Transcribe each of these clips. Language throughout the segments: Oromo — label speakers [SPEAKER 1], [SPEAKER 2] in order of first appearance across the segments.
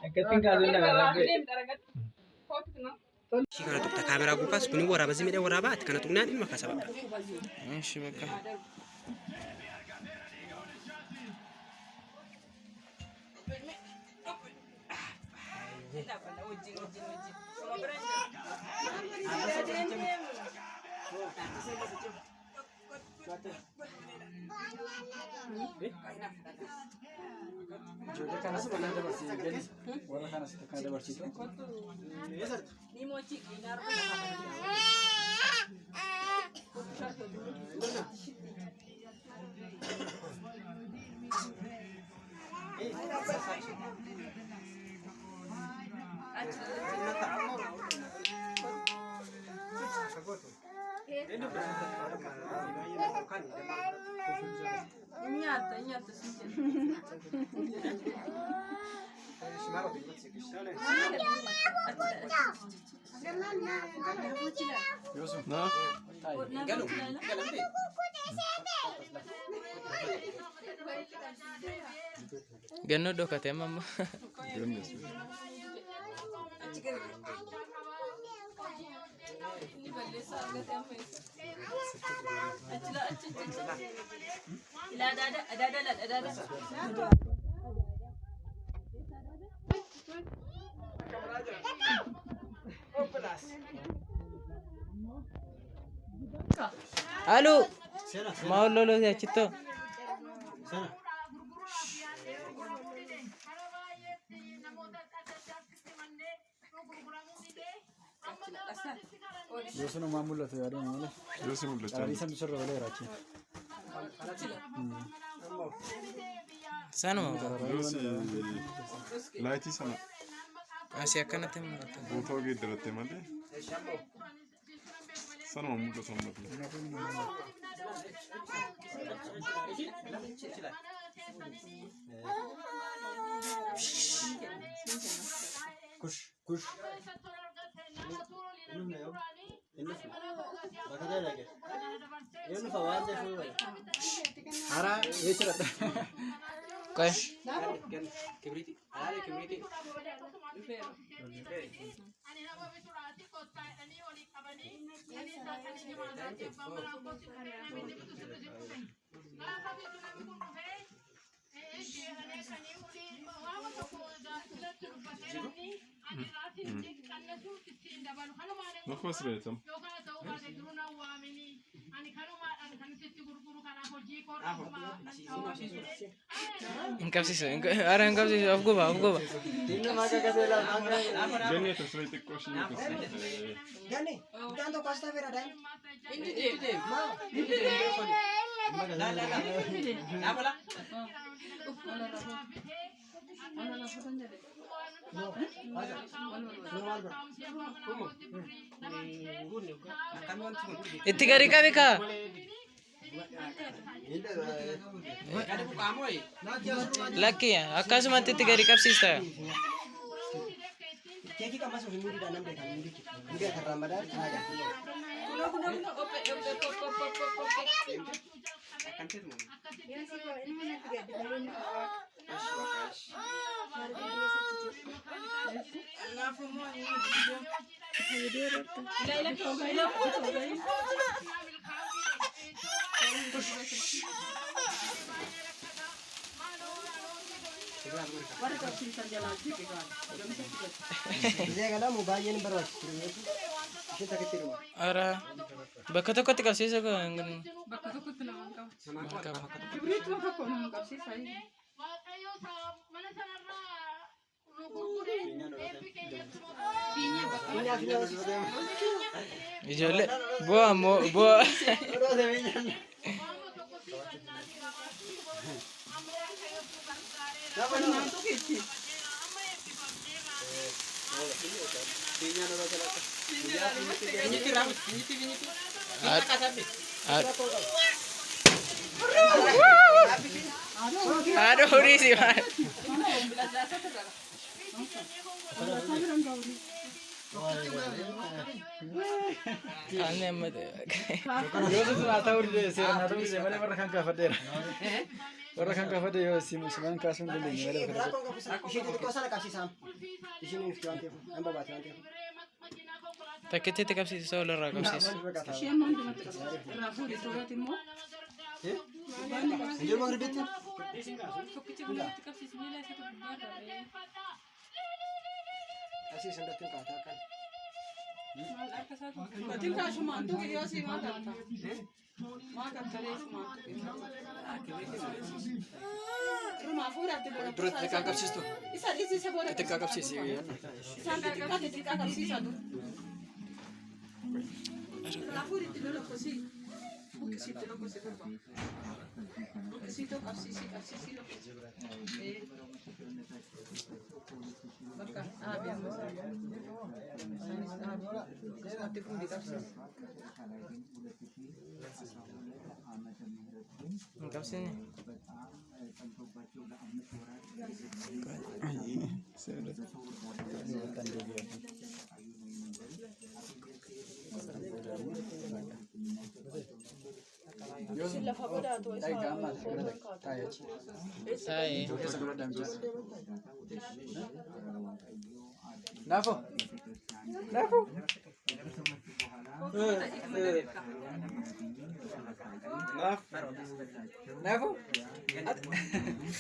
[SPEAKER 1] Akkattiin kaasuun nama rabbee.
[SPEAKER 2] Ishii kana tuqxa kaameraa gubbaas kun waraaba zimidha waraaba ati kana tuqnaan ilma kaasa bakka.
[SPEAKER 3] Ishi bakka.
[SPEAKER 1] Ijoollee kanas mana dabarsii gali. Warra kanas akkana dabarsiitu.
[SPEAKER 4] Nyaata nyaata sun jedhu.
[SPEAKER 2] Galu galamte.
[SPEAKER 3] Gannoo dhokate amma ammoo.
[SPEAKER 4] Inni balleessaa argate amma isa. Achi laa achi achi achi. Ilaa adaada adaada laa adaada.
[SPEAKER 3] Aloo. Maa ol loloo achittoo.
[SPEAKER 1] Yoo sunumaan mul'atu yaaduma malee.
[SPEAKER 5] Yoo si mul'achaa
[SPEAKER 1] Caalii samii sirra ooleera achi.
[SPEAKER 3] Sanuma.
[SPEAKER 5] Yoo si laayitii sana
[SPEAKER 3] Asii akkanatti mul'ata.
[SPEAKER 5] bootawaa geeddaratte malee sanuma mul'atu amma.
[SPEAKER 1] Kush kush. Hara eessa dhaqxa?
[SPEAKER 3] Qoy.
[SPEAKER 2] Kibriiti. Alaale kibriiti.
[SPEAKER 5] Nafa sireetam.
[SPEAKER 3] Hin qabsiisu. Ara hin qabsiisu. Of guba of guba.
[SPEAKER 5] Ganni tasiree xiqqoo ishii akkasii.
[SPEAKER 3] Itti gadi qabi kaa. Lakki akkasumatti itti gadi qabsiista.
[SPEAKER 2] Keekii qammas ofii mudiidhaan nan beekan mudii mudii akarraan badaa kanaa jira.
[SPEAKER 4] Kunoo kunoo kunoo qophee qophee qophee qophee qophee. Ilaa ilaa ilaa fuula.
[SPEAKER 2] Bisee galamu baay'een hin barbaachisu. Ishee takkitti dhuma.
[SPEAKER 3] Ara bakka tokkotti qabsiisa koo.
[SPEAKER 4] Bakka tokkotti nama hin qabu.
[SPEAKER 3] Qaba.
[SPEAKER 4] Kibriituma tokko nama qabsiisa.
[SPEAKER 3] Ijoollee bu'aa ammoo bu'aa. Haadha horii si maal? Kaanni amma
[SPEAKER 1] Yoo sun haa ta'u seera naa ta'u malee warra kan kaafadheera. Warra kan kaafadhe yoo simaan kaasuu hin dandeenye malee bakka tokko.
[SPEAKER 2] Ishee xixiqqoo sana qabsiisaan. Isheen ifti waan ta'eef, hin babaate waan ta'eef.
[SPEAKER 3] Takkitti qabsiisu isa walirraa qabsiisu.
[SPEAKER 4] Ishee amma hundumatti qabsiisa. Irraa fuudhi soorati immoo.
[SPEAKER 2] Hin jiru bakka dubbitti?
[SPEAKER 4] Tokkichi hundumatti qabsiisu miila isa tokko gubbaa irraa.
[SPEAKER 2] Qabsiisan irratti hin kaa'ata akkan.
[SPEAKER 4] Maal harka isaa tokko. Gatiin kaashumaan tuqi yoo sii maal qabta? Maal qabta reessumaan tuqi? Rumaa fuudhaatti booda.
[SPEAKER 1] Dura xixiqqaa qabsiistu.
[SPEAKER 4] Isa dhiisi isa booda.
[SPEAKER 1] Xixiqqaa qabsiisi.
[SPEAKER 4] Isaan xixiqqaa xixiqqaa qabsiisaa dur. Irraa fuudhitti lolokkosii. Buqqisiitti lokkosi durba. Buqqisiitoo qabsiisii qabsiisii lokkosi. Bakka dhaabi amma isaan. Isaanis dhaabi. Akkasumatti fuudhi qabsiisi.
[SPEAKER 3] Hin qabsiisne.
[SPEAKER 1] Yoo sun dhagaa amma taa'ee achi.
[SPEAKER 3] Taa'ee.
[SPEAKER 1] Keessa godhadhaa mijaa. Naafo. Naafo. Naafo.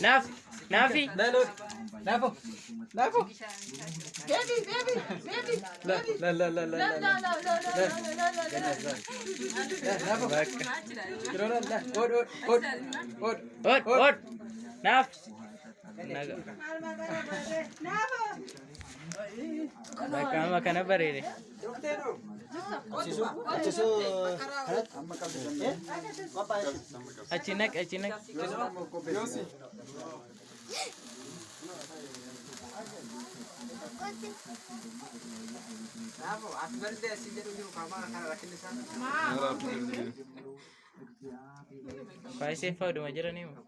[SPEAKER 3] Naaf naafi.
[SPEAKER 1] Laalo. Naafo. Naafo.
[SPEAKER 4] Baby, baby, baby.
[SPEAKER 1] La la la la la
[SPEAKER 4] La
[SPEAKER 1] la.
[SPEAKER 4] la la la la la la la la.
[SPEAKER 1] La naafo. Yeroo la la. Od od od od.
[SPEAKER 3] Od od. Naaf. Naga. Bakka amma kana bareede.
[SPEAKER 2] Qabsiisuu kanatti.
[SPEAKER 1] Amma qabsiisan.
[SPEAKER 2] Qophaa'e.
[SPEAKER 3] Achi naq achi naq.
[SPEAKER 5] Yoosi. Naraaf jiru.
[SPEAKER 3] Faayisee faaduma jiranii moo?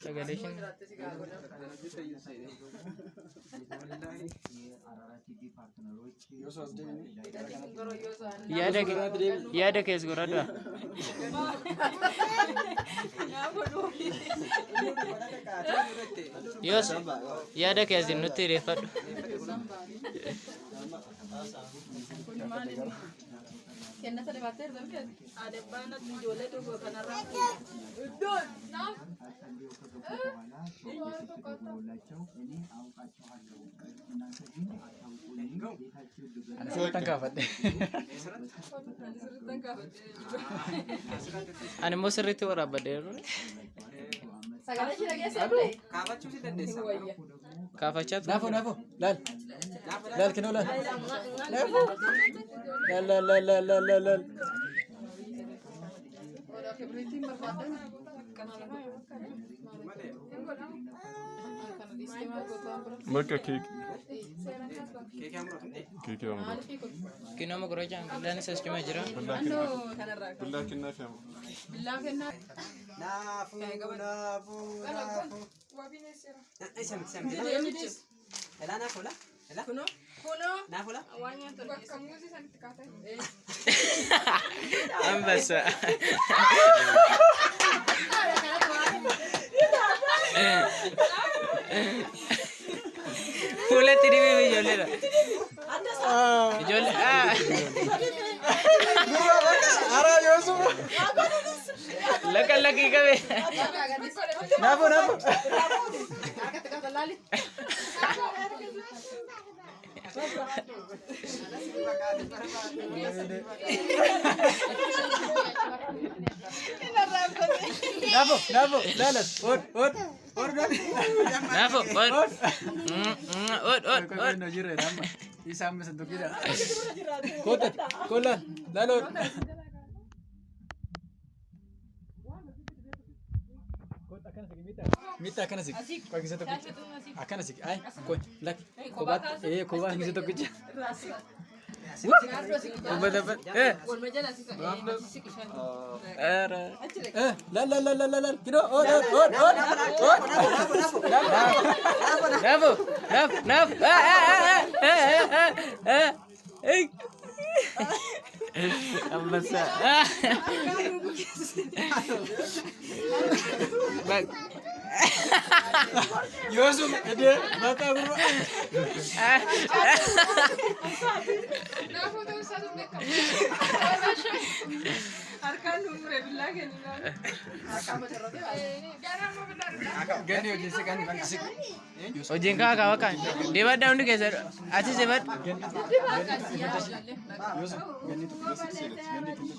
[SPEAKER 3] Sagalee isheen.
[SPEAKER 1] Yoo sun as deemee.
[SPEAKER 3] Yaada yaada kees godhadhaa. Yoos yaada kee asiin nutti hireeffadhu.
[SPEAKER 4] Kennata dabartee erga miti. Adebbaan ijoollee tokko kanarraa. Iddoon naaf.
[SPEAKER 1] Ani sirrittan kaafadhe.
[SPEAKER 4] Sirrittan kaafadhe.
[SPEAKER 3] Ani immoo sirriitti waraabbadhe.
[SPEAKER 4] Sagalee ishee dhageessee ture.
[SPEAKER 3] Kaafachaa ture.
[SPEAKER 1] Naafo naafo. Laal. Laal kinoo laal. Naafo. Laal laal laal laal laal laal laal.
[SPEAKER 5] Bakka keekii. Keekii amuratu.
[SPEAKER 3] Kinoo gurraachaan billaan isaas cima jira.
[SPEAKER 5] Billaa kennaa fi amuratu.
[SPEAKER 4] Billaan kennaa.
[SPEAKER 2] Naafuu naafuu naafuu.
[SPEAKER 4] Kunoo. Kunoo. Waan nyaata
[SPEAKER 3] Ambassa. Fuulatti dhibee ijoolleedha. Ijoollee.
[SPEAKER 1] Ara yoo sun.
[SPEAKER 3] Lakka lakkii qabee.
[SPEAKER 1] Naafo naafo.
[SPEAKER 4] Harkatti qabda laali.
[SPEAKER 1] Naafo naafo laalas. Od od od
[SPEAKER 3] Naafo od. Od od od.
[SPEAKER 1] No jirre amma. Isa amma sanduuqidha. Kootat kolaan laal od. Mitta akkana siqi. Qoqqisa tokkicha. Akkana siqi. Ay, qoy, lakki. Kophaatti, ee, kophaa hangisa tokkicha.
[SPEAKER 3] Uffata uffata. Ara.
[SPEAKER 1] Lal lal lal lal lal kidoo ol ol ol ol ol.
[SPEAKER 3] Nafu, nafu, nafu. Ambassa. Bak.
[SPEAKER 1] Yoosum edee maqaa gurra. Gani hojii siqaan siqu.
[SPEAKER 3] Hojiin kaa kaa bakka. Dibadhaa hundi keessa. Atis dibadhu.
[SPEAKER 1] Yoosum ganni tokko ganni tokko.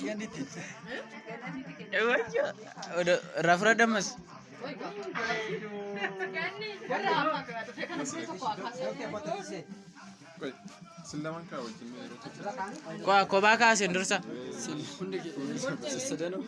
[SPEAKER 1] Ganni itti.
[SPEAKER 3] Irraa fudhadhu ammas.
[SPEAKER 5] Qoy, sin lamaan kaa wajjin yeroo tokko.
[SPEAKER 3] Kophaa kaasin dursa.
[SPEAKER 1] Hundi sadanuu.